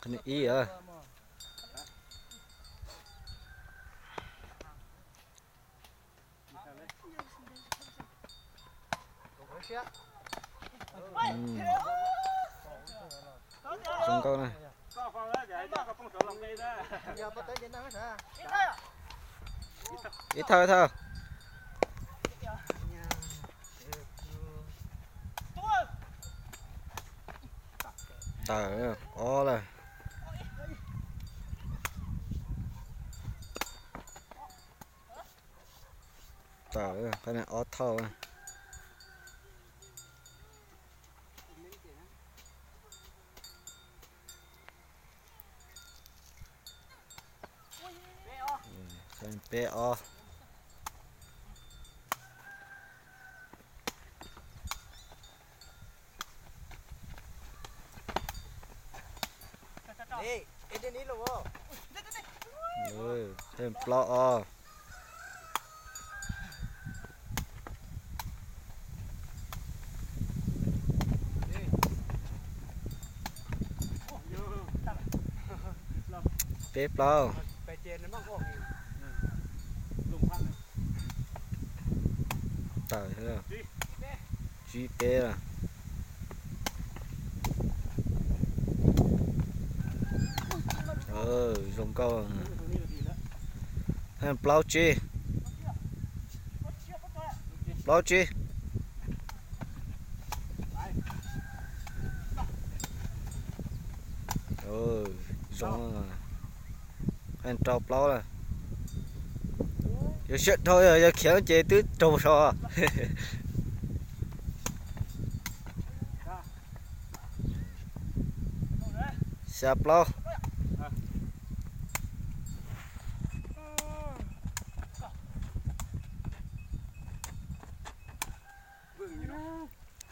Qhov ib a. Zoo nkauj na. Ib thawj, ib thawj. Tawm ob lawm. Tawm, qhov no ob thawj. Peb ob. Thawj plaub ob. Peb plaub. Tawm, tsib peb. Zoo nkauj. Plaub tsib. Plaub tsib. Zoo, rau plaub lawm. Yog siab dhau, yog khiav ces twb raug so. Xya plaub.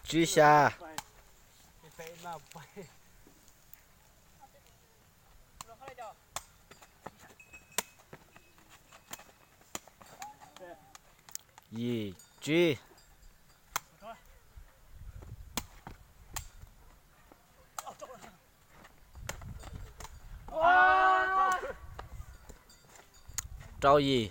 Tsib xya. Yim tsib. Rau yim.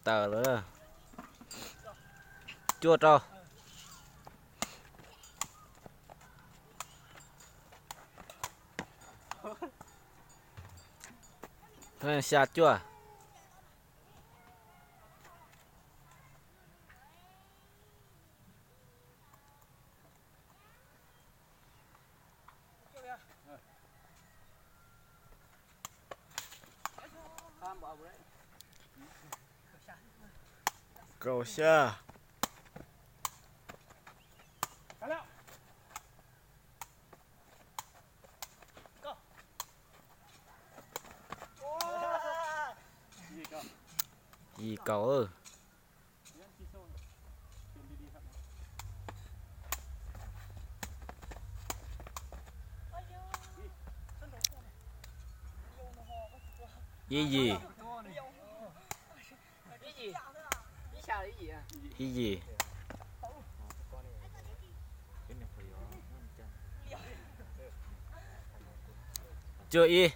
Tawm lawm. Cuaj rau. Xya cuaj. Kaum xya. Yim kaum. Ib yim. Ib yim. Cuaj ib.